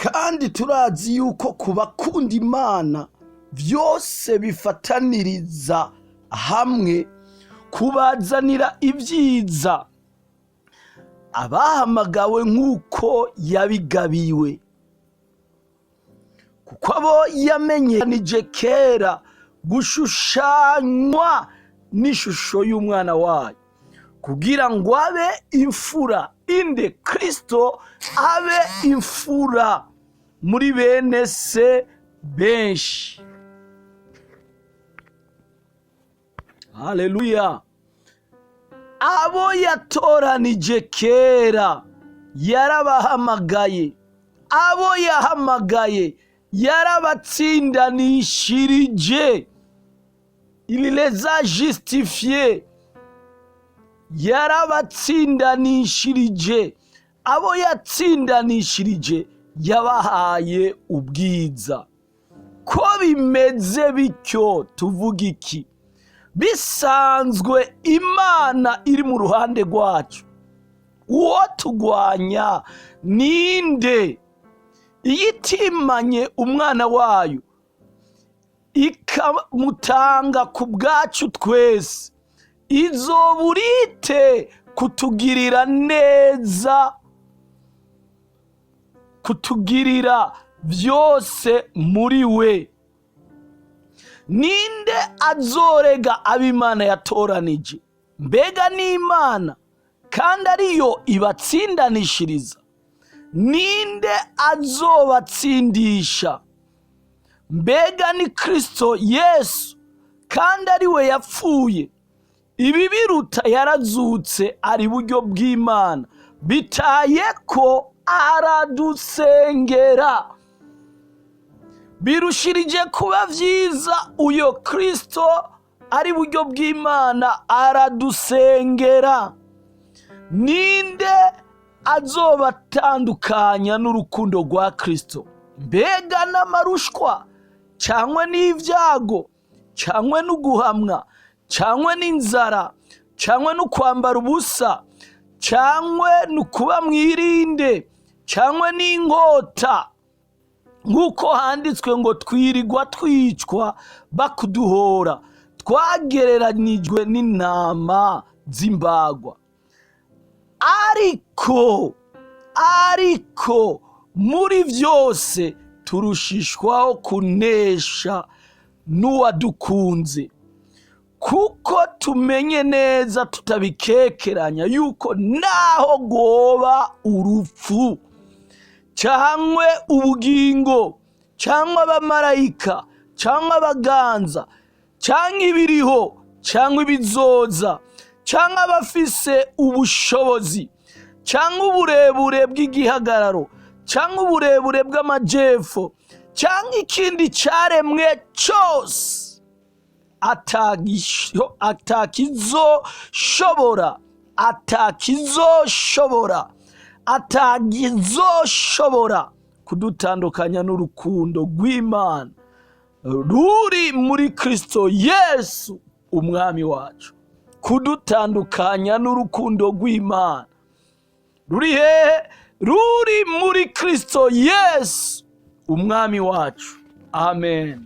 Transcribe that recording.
Kandi turazi yuko ku bakunda Imana byose bifataniriza hamwe kubazanira ibyiza, abahamagawe nk'uko yabigabiwe. Kuko abo yamenyekanije kera gushushanywa n'ishusho y'umwana wayo, kugira ngo abe imfura inde? Kristo abe imfura muri bene se benshi. Haleluya! Abo yatoranije kera yarabahamagaye, abo yahamagaye yarabatsindanishirije, il les a justifiés, yarabatsindanishirije, abo yatsindanishirije yabahaye ubwiza. Ko bimeze bityo, tuvuga iki? Bisanzwe Imana iri mu ruhande rwacu, uwo tugwanya ninde? Iyo itimanye umwana wayo ikamutanga ku bwacu twese, izoburite kutugirira neza, kutugirira byose muri we? Ninde azorega ab'Imana yatoranije? Mbega n'Imana, kandi ariyo ibatsindanishiriza? Ninde azobatsindisha? Mbega ni Kristo Yesu, kandi ari we yapfuye, ibi biruta yarazutse, ari buryo bw'Imana, bitaye ko aradusengera. Birushirije kuba byiza, uyo Kristo ari buryo bw'Imana aradusengera. Ninde azobatandukanya n'urukundo rwa Kristo? Mbega n'amarushwa, cyangwa n'ibyago, cyangwa n'uguhamwa, cyangwa n'inzara, cyangwa no kwambara ubusa, cyangwa n'ukuba mwirinde, cyangwa n'inkota? Nk'uko handitswe ngo: "Twirirwa twicwa bakuduhora, twagereranijwe n'intama z'imbagwa." Ariko muri byose turushishwaho kunesha n'uwadukunze. Kuko tumenye neza tutabikekeranya yuko naho rwoba urupfu, cyangwa ubugingo, cyangwa abamarayika, cyangwa abaganza, cyangwa ibiriho, cyangwa ibizoza, cyangwa abafise ubushobozi, cyangwa uburebure bw'igihagararo, cyangwa uburebure bw'amajepfo, cyangwa ikindi cyaremwe cyose, atakizoshobora, atakizoshobora, atakizoshobora kudutandukanya n'urukundo rw'Imana ruri muri Kristo Yesu umwami wacu. Kudutandukanya n'urukundo rw'Imana ruri hehe? Ruri muri Kristo Yesu umwami wacu. Amen.